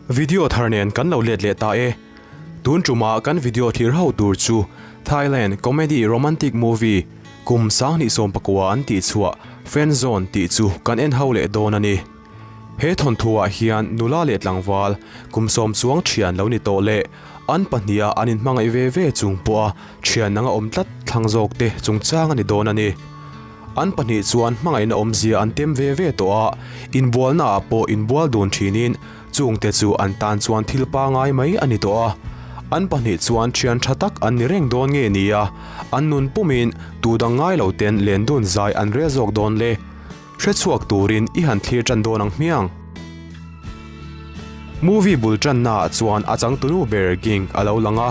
Video thar nen kan lo let leh ta e. Tun tuma kan video thlir ho tur chu Thailand comedy romantic movie kum 2019 an tih chhuah Friend Zone tih chu kan en ho leh dawn a ni. He thawnthuah hian nula leh tlangval kum sawm chuang thian lo ni tawh leh an pahniha an inhmangaih ve ve chung pawha thian anga awm tlat thlang zawk te chungchang a ni dawn a ni. An pahnih chuan hmangaihna awmzia an tem ve ve tawh a, inbualnaah pawh inbual dun thinin chungte chu an tan chuan thil pangai mai a ni tawh a. An pahnih chuan thian tha tak an ni reng dawn nge nia, an nun pumin tu dang ngai lo ten len dun zai an rel zawk dawn le. Hrechhuak turin i han thlir tan dawn ang hmiang. Movie bul tannaah chuan a changtunu ber Ging a lo lang a,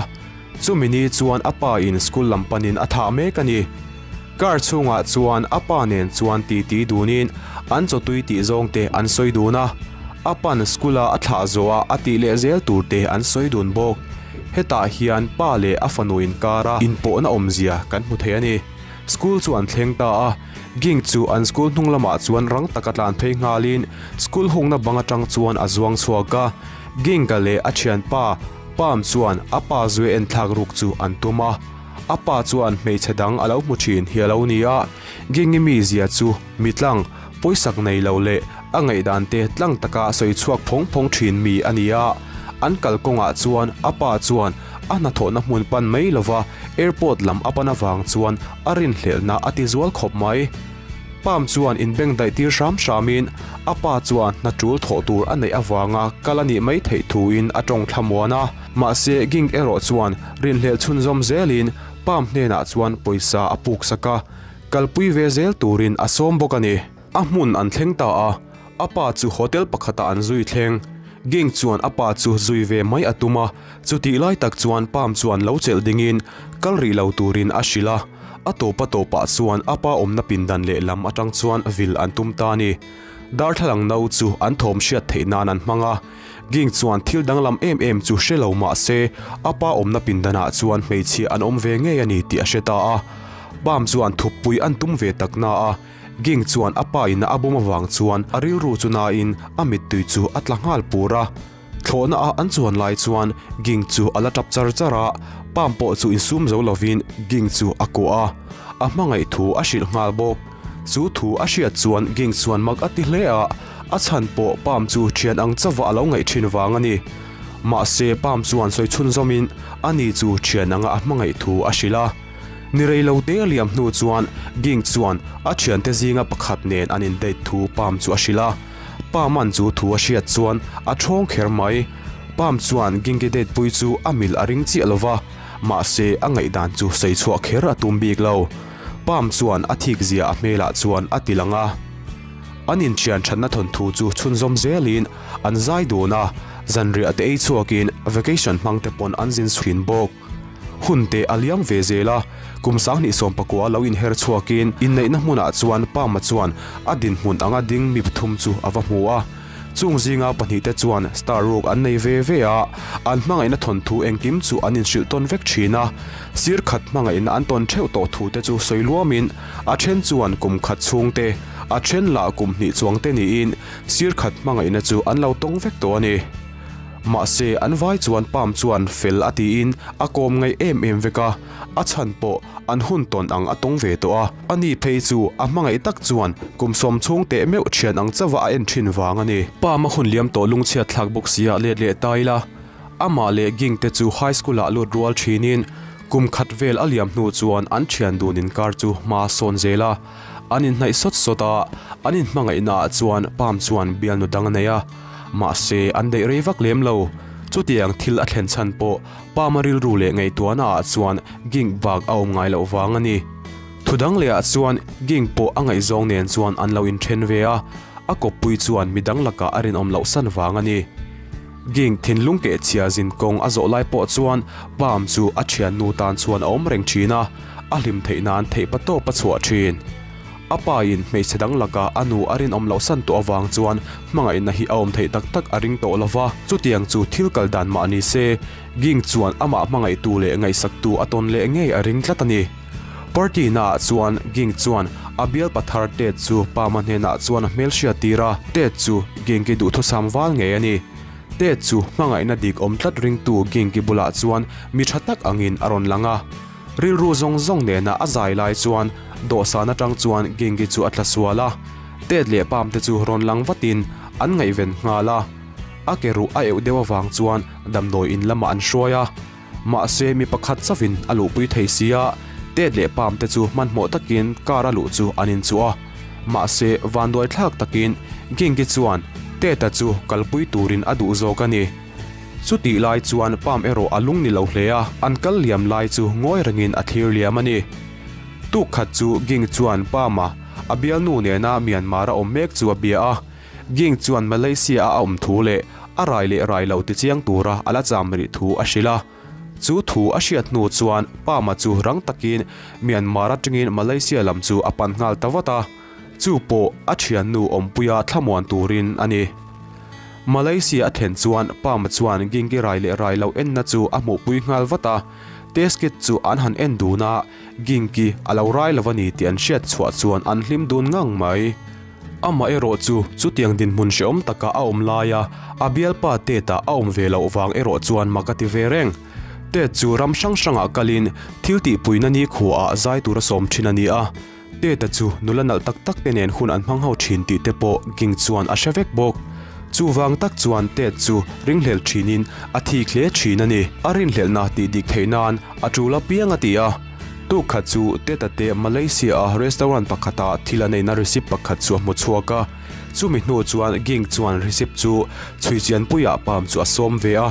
chumi ni chuan a pa in school lam panin a thah mek a ni. Car chhungah chuan a pa nen chuan titi dunin an chawtui tih zawng te an sawi dun a, a pan school a a thlah zawh a a tih leh zel tur te an sawi dun bawk. Hetah hian pa leh a fanu inkara inpawhna awmzia kan hmu thei a ni. School chu an thleng ta a, Ging chu an school hnung lamah chuan rang taka tlan phei nghalin school hungna bang atang chuan a zuang chhuak a. Ginga leh a thianpa Pam chuan a pa zue en thlak ruk chu an tum a. A pa chuan hmeichhe dang a lo hmu thin hi a lo ni a, Gingi mizia chu mitlang, pawisak nei lo leh a ngaihdan te tlang taka sawi chhuak phawng phawng thin mi a ni a. An kalkawngah chuan a pa chuan a hnathawhna hmun pan mai lova airport lam a pan avang chuan a rinhlelhna a ti zual khawp mai. Pam chuan inbeng daih tir hram hramin a pa chuan hna tul thawh tur a neih avanga kal a nih mai theih thuin a tawng thlamuan a. Mahse Ging erawh chuan rinhlelh chhunzawm zelin Pam hnenah chuan pawisa a puksak a, kalpui ve zel turin a sawm bawk a ni. A hmun an thleng ta a, a pa chu hotel pakhatah an zui thleng. Ging chuan a pa chu zui ve mai a tum a, chutih lai tak chuan Pam chuan lo chelh dingin kal rih lo turin a hrilh a. A tawpa tawpah chuan a pa awmna pindan lehlam atang chuan vil an tum ta a ni. Darthlalang no chu an thawm hriat theih nan an hmang a. Ging chuan thil danglam em em chu hre lo mah se a pa awmna pindanah chuan hmeichhia an awm ve ngei a ni tih a hre ta a. Pam chuan thuppui an tum ve tak na a. Ging chuan a pa in a bawm avang chuan a rilru chu nain a mittui chu a tla nghal pur a. Thlawhna a an chuan lai chuan Ging chu a la tap char char a, Pam pawh chu insum zo lovin Ging chu a kuah a, a hmangaih thu a hrilh nghal bawk. Chu thu a hriat chuan Ging chuan mak a ti hle a, a chhan pawh Pam chu thian ang chauha a lo ngaih thin vang a ni. Mahse Pam chuan sawi chhunzawmin ani chu thian anga a hmangaih thu a hrilh a. Ni rei lo te liam hnu chuan Ging chuan a thiante zinga pakhat nen an in date thu Pam chu a hrilh a. Pam an chu thu a hriat chuan a thawng kher mai. Pam chuan Gingi date pui chu a mil a ring chiah lova, mahse a ngaihdan chu sawi chhuah kher a tum bik lo. Pam chuan a thik zia a hmelah chuan a ti lang a. An inthian thatna thawnthu chu chhunzawm zelin an zai dun a, zanriah te ei chhuakin vacation hmang te pawn an zin chhin bawk. Hun te a liam ve zel a, kum 2019 lo inher chhuakin inneihna hmunah chuan Pama chuan a dinhmun anga ding mi pathum chu a va hmu a. Chung zinga pahnihte chuan star ruk an nei ve ve a, an hmangaihna thawnthu engkim chu an inhrilh tawn vek thin a. Sir khat hmangaihna an tawn theuh tawh thute chu sawi luamin a then chuan kum khat chhungte, a then lah kum hnih chuangte niin sir khat hmangaihna chu an lo tawng vek tawh a ni. Mahse, an vai chuan Pam chuan fel a tiin a kawm ngaih em em vek a, a chhan pawh an hun tawn ang a tawng ve tawh a. Ani phei chu a hmangaih tak chuan kum sawm chhung teh meuh thian ang chauha a en thin vang a ni. Pam a hun liam tawh lungchhiat thlak bawk sia let leh ta ila, amah leh Ging te chu high school ah lut rual thinin kum khat vel a liam hnu chuan an thian dun inkar chu hma sawn zel a, an inhnaih sawt sawt a, an inhmangaihna ah chuan Pam chuan bialnu dang a nei a. Mahse, an daih rei vak lem lo. Chutiang thil a thlen chhan pawh Pama rilru leh ngaihtuahna ah chuan Ging bak a awm ngai loh vang a ni. Thu dang leh ah chuan Ging pawh a ngaihzawng nen chuan an lo inthen ve a, a kawppui chuan midang lakah a rinawm loh san vang a ni. Ging thinlung kehchhia zin kawng a zawh lai pawh chuan Pam chu a thiannu tan chuan a awm reng thin a, a hlim theih nan theihpatawp a chhuah thin. A pa in hmeichhe dang lakah a nu a rinawm loh san tawh avang chuan hmangaihna hi a awm theih tak tak a ring tawh lo va. Chutiang chu thil kal dan mah ni se, Ging chuan amah hmangaihtu leh ngaihsaktu a tawn leh ngei a ring tlat a ni. Party naah chuan Ging chuan a bial pathar Ted chu Pama hnenah chuan a hmelhriat tir a, Ted chu Ging-i duhthusam val ngei a ni. Ted chu hmangaihna dik awm tlat ringtu Ginki bulah chuan mi tha tak angin a rawn lang a. Rilru zawng zawng nena a zai lai chuan dawhsan atang chuan Ginki chu a tla sual a. Ted leh Pam te chu rawn lang vatin an ngaihven nghal a. A ke ruh a euh deuh avang chuan damdawi in lamah an hruai a. Mahse mi pakhat chauhin a luhpui thei si a, Ted leh Pam te chu hmanhmawh takin car a luh chu an inchuh a. Mahse vanduai thlak takin Gingi chuan Ted-a chu kalpui turin a duh zawk a ni. Chutih lai chuan Pam erawh a lung ni lo hle a, an kal liam lai chu ngawi rengin a thlir liam a ni. Tuk khat chu Ging chuan Pam-a a bialnu nena Myanmar a awm mek chu a bia a. Ging chuan Malaysia a awm thu leh a rai leh rai lo tichiang tura a la cham rih thu a hrilh a. Chu thu a hriat hnu chuan Pama chu rang takin Myanmar atangin Malaysia lam chu a pan nghal ta vat a, chu pawh a thiannu awmpuia thlamuan turin a ni. Malaysia a thlen chuan Pama chuan Gingi rai leh rai lo enna chu a hmuhpui nghal vat a, test kit chu an han en dun a, Gingi a lo rai lo a ni tih an hriat chhuah chuan an hlim dun ngang mai. Amaherawh chu, chutiang dinhmun hrehawm taka a awm laia a bialpa Ted-a a awm ve loh vang erawh chuan mak a ti ve reng. Ted chu ram hrang hrangah kalin thil tihpuina nikhuaah zai tura sawm thin a ni a. Ted-a chu nula nalh tak tak te nen hun an hmang ho thin tih te pawh Ging chuan a hre vek bawk. Chuvang tak chuan Ted chu ringhlel thinin a thik hle thin a ni. A rinhlelhna tih dik theih nan a tul apiang a ti a. Tuk khat chu Teta te Malaysia-a restaurant pakhata thil an eina receipt pakhat chu a hmu chhuak a. Chumi hnu chuan Ging chuan receipt chu chhuichianpuiah Pam chu a sawm ve a.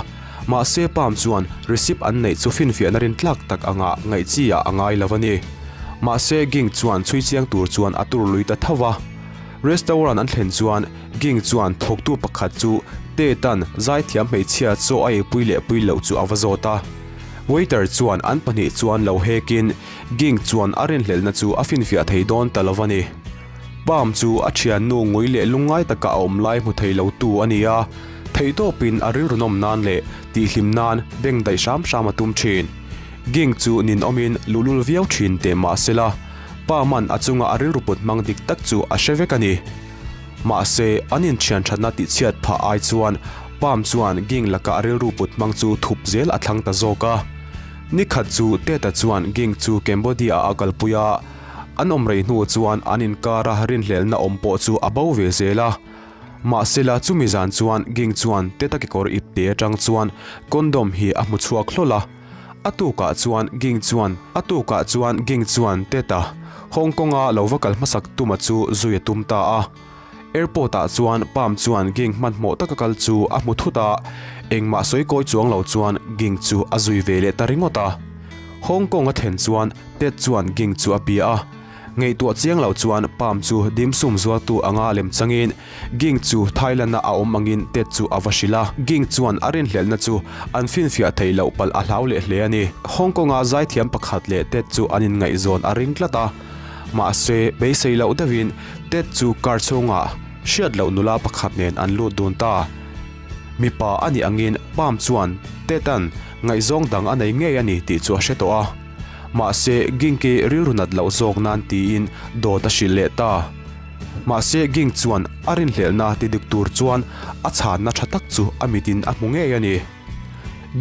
Mahse Pam chuan receipt an neih chu finfiahna rintlak tak anga ngaih chi ah a ngai lo a ni. Mahse Ging chuan chhuichiang tur chuan a tur lui ta tho va. Restaurant an thlen chuan Ging chuan thawktu pakhat chu Teta'n zaithiam hmeichhia chaw a eipui leh pui loh chu a va zawt a. Waiter chuan an pahnih chuan lo hekin Ging chuan a rinhlelhna chu a finfiah thei dawn ta lo a ni. Pam chu a thiannu ngui leh lungngai taka a awm lai hmu thei lo tu a ni a, theihtawpin a rilru nawm nan leh tihhlim nan beng daih hram hram a tum thin. Ging chu ninawmin luhlul viau thin teh mah sela, Pam-a'n a chunga a rilru put hmang dik tak chu a hre vek a ni. Mahse, an inthian thatna tihchhiat phah ai chuan Pam chuan Ging laka a rilru put hmang chu thup zel a thlang ta zawk a. Ni khat chu Teta chuan Ging chu Cambodia-ah a kalpui a, an awm rei hnu chuan an inkara rinhlelhna awm pawh chu a bo ve zel a. Mahsela chumi zan chuan Ging chuan Teta kekawr ipte atang chuan condom hi a hmu chhuak hlawl a. A tukah chuan Ging chuan A tukah chuan Ging chuan Teta, Hong Kong-a lo va kal hmasak tuma chu zui a tum ta a. Airport-ah chuan Pam chuan Ging hmanhmawh taka kal chu a hmu thut a, engmah sawi kawi chuang lo chuan Ging chu a zui ve leh ta ringawt a. Hong Kong a thlen chuan Ted chuan Ging chu a bia a. Ngaihtuah chiang lo chuan Pam chu dim sum zualtu anga lem changin Ging chu Thailand-a a awm angin Ted chu a va hrilh a. Ging chuan a rinhlelhna chu an finfiah theih loh palh a hlau leh hle a ni. Hong Kong-a zaithiam pakhat leh Ted chu an inngaihzawn a ring tlat a. Mahse, beisei loh deuhin Ted chu car chhungah hriat loh nula pakhat nen an lut dun ta. Mipa a nih angin Pam chuan Ted-a'n ngaihzawng dang a nei ngei a ni tih chu a hre tawh a. Mahse, Ginki rilru nat loh zawk nan tiin dawt a hrilh leh ta. Mahse, Ging chuan a rinhlelhna ti dik tur chuan a chhanna tha tak chu a mitin a hmu ngei a ni.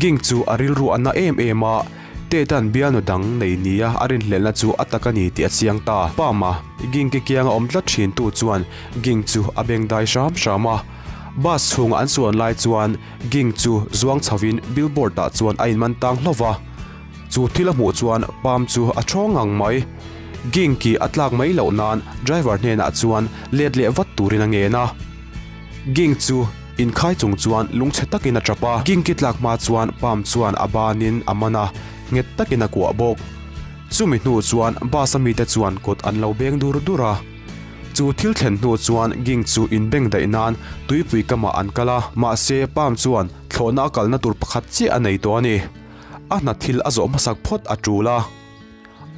Ging chu a rilru a na em em a, Ted-a'n bialnu dang nei nia a rinhlelhna chu a tak a ni tih a chiang ta. Pama, Ging ke kianga awm tlat thintu chuan Ging chu a beng dai hram hram a. Bus chhunga an chuan lai chuan Ging chu zuang chhovin billboard-ah chuan a inman tang hlauh va. Chu thil a hmuh chuan Pam chu a ṭhawng ngang mai. Ginki a tlak mai loh nan driver hnenah chuan let leh vat turin a ngen a. Ging chu inkhai chung chuan lungchhe takin a ṭap a. Ginki tlak hma chuan Pam chuan a banin a man a, nghet takin a kuah bawk. Chumi hnu chuan bus a mite chuan kut an lo beng dur dur a. Chu thil thlen hnu chuan Ging chu inbeng daih nan tuipui kamah an kal a, mahse Pam chuan thlawhna a kalna tur pakhat chiah a nei tawh a ni. A hna thil a zawh hmasak phawt a tul a.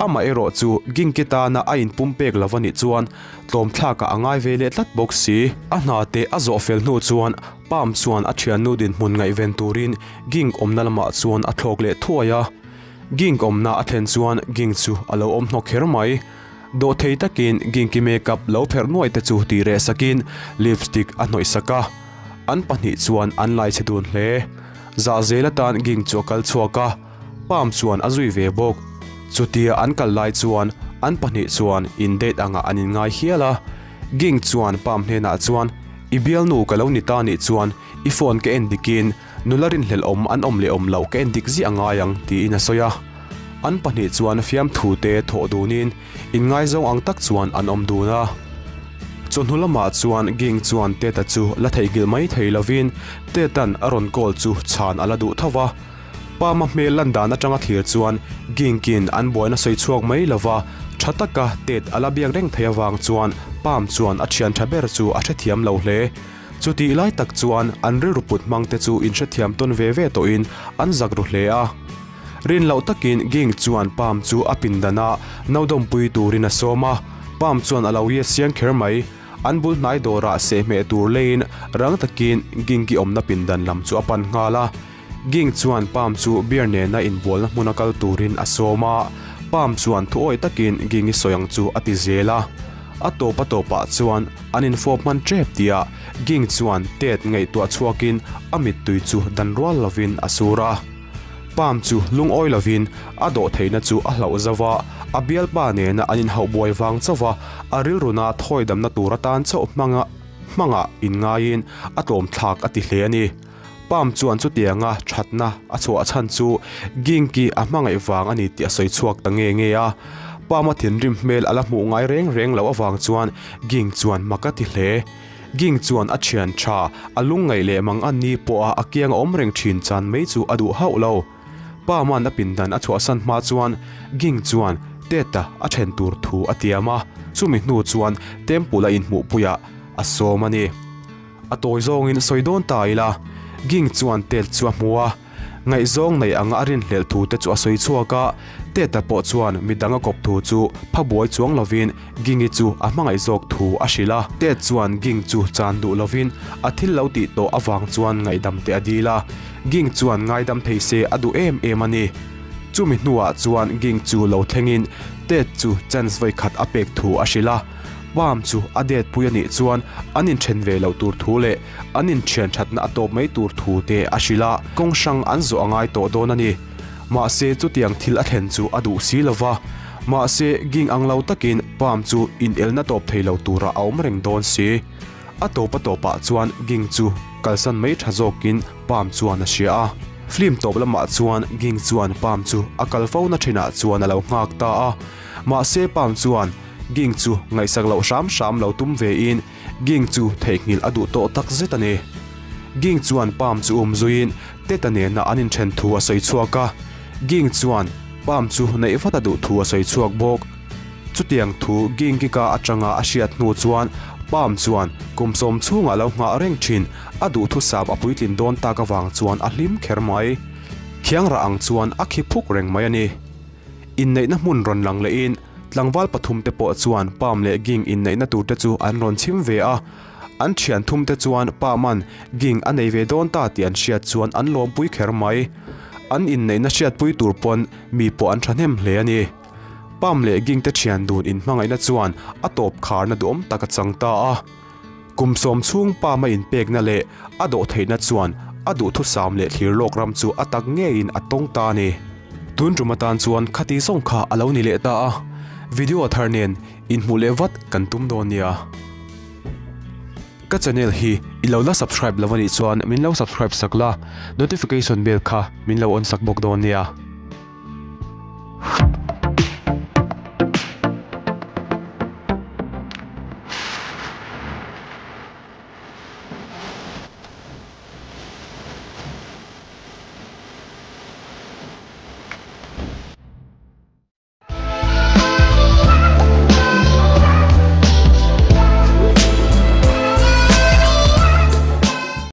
Amah erawh chu Ginki tana a inpum pek lo a nih chuan tlawmthlakah a ngai ve leh tlat bawk si. A hna te a zawh fel hnu chuan Pam chuan a thiannu dinhmun ngaihven turin Ging awmna lamah chuan a thlawk leh thuai a. Ging awmna a thlen chuan Ging chu a lo awm hnawk kher mai. Dawhthei takin Ginki makeup lo pherh nuai te chu tih reh sakin lipstick a hnawih sak a. An pahnih chuan an lai chhe dun hle. Zahzel atan Ging chu a kal chhuak a, Pam chuan a zui ve bawk. Chutia an kal lai chuan an pahnih chuan in date angah an inngai hial a. Ging chuan Pam hnenah chuan, I bialnu ka lo ni ta nih chuan i phone ka en dikin nula rinhlelh awm an awm leh awm loh ka en dik ziah a ngai ang tiin a sawi a. An pahnih chuan fiamthu te thawh dunin inngaizawng ang tak chuan an awm dun a. Chawhnu lamah chuan Ging chuan Teta chu la theihnghilh mai thei lovin Teta'n a rawn call chu chhan a la duh tho va. Pama hmel lan dan atanga thlir chuan Ginkin an buaina sawi chhuak mai lova tha taka Tet a la biak reng thei avang chuan Pam chuan a thian tha ber chu a hrethiam lo hle. Chutih lai tak chuan an rilru put hmang te chu inhrethiam tawn ve ve tawhin an zak ru hle a. Rin loh takin Ging chuan Pam chu a pindan a naudawmpui turin a sawm a, Pam chuan a lo ye siang kher mai. An bul hnai dawrah sehhmeh tur leiin rang takin Gingi awmna pindan lam chu a pan nghal a. Ging chuan Pam chu beer nena inbualna hmuna kal turin a sawm a, Pam chuan thuawi takin Gingi sawi ang chu a ti zel a. A tawp a tawpah chuan an infawp hman tep tihah Ging chuan Ted ngaihtuah chhuakin a mittui chu dan rual lovin a sur a. Pam chu lungawi lovin a dawh theihna chu a hlauh zauh a, a bialpa nena an inhauh buai vang chauh a, a rilruna thawidamna tur atan chauh hmanga hmangah inngaiin a tlawmthlak a ti hle a ni. Pam chuan chutianga thatna a chhuah chhan chu Ginki a hmangaih vang a ni tih a sawi chhuak ta nge nge a. Pam a thinrim hmel a la hmuh ngai reng reng loh avang chuan Ging chuan mak a ti hle. Ging chuan a thian tha, a lungngaih leh mang an ni pawha a kiang a awm reng thin chan mai chu a duh hauh lo. Pama'n a pindan a chhuahsan hma chuan Ging chuan Teta a then tur thu a tiam a, chumi hnu chuan Temple a inhmuhpuiah a sawm a ni. A tawi zawngin sawi dawn ta ila, Ging chuan Ted chu a hmu a, ngaihzawng nei anga a rinhlelh thu te chu a sawi chhuak a, Ted-a pawh chuan midang a kawp thu chu pha buai chuang lovin Ging-i chu a hmangaih zawk thu a hrilh a. Ted chuan Ging chu chan duh lovin a thil lo tih tawh avang chuan ngaihdam te a dil a, Ging chuan ngaidam thei se a duh em em a ni. Chumi hnuah chuan Ging chu lo thlengin Ted chu chance vawikhat a pek thu a hrilh a. Palm chu a det pui a nih chuan an inthen ve loh tur thu leh an inthian thatna a tawp mai tur thu te a hrilh a, kawng hrang an zawh a ngai tawh dawn a ni. Mahse chutiang thil a thlen chu a duh si lo va, mahse ging ang lo takin Palm chu inelna tawp thei lo turah a awm reng dawn si. A tawp a tawpah chuan Ging chu kalsan mai tha zawkin Palm chuan a hria a. Film tawp lamah chuan Ging chuan Palm chu a kal fo na thinah chuan a lo nghak ta a, mahse Palm chuan Ging chu ngaihsak loh hram hram lo tum ve in Ging chu theihnghilh a duh tawh tak zet a ni. Ging chuan Pam chu um zuiin Teta nena an inthen thu a sawi chhuak a, Ging chuan Pam chu neih vat a duh thu a sawi chhuak bawk. Chutiang thu Ging kika atanga a hriat hnu chuan Pam chuan kum sawm chhungah lo nghah reng thin a duhthusam a puitlin dawn tak avang chuan a hlim kher mai. Khiangrah ang chuan a khi phuk reng mai a ni. Inneihna hmun rawn lang lehin tlangval pathumte pawh chuan Pam leh Ging inneihna turte chu an rawn chhim ve a. An thian thumte chuan Pama'n Ging a nei ve dawn ta tih an hriat chuan an lawmpui kher mai. An inneihna hriatpui tur pawn mi pawh an thahnem hle a ni. Pam leh Ging te thian dun inhmangaihna chuan a tawp kharna duhawm tak a chang ta a. Kum sawm chhung Pama inpekna leh a dawhtheihna chuan a duhthusam leh thlir lawk ram chu a tak ngeiin a tawng ta a ni. Tun tum atan chuan khati zawng kha a lo ni leh ta a, video thar nen inhmuh leh vat kan tum dawn nia. Ka channel hi i lo la subscribe lo anih chuan min lo subscribe sak la, notification bell kha min lo on sak bawk dawn nia.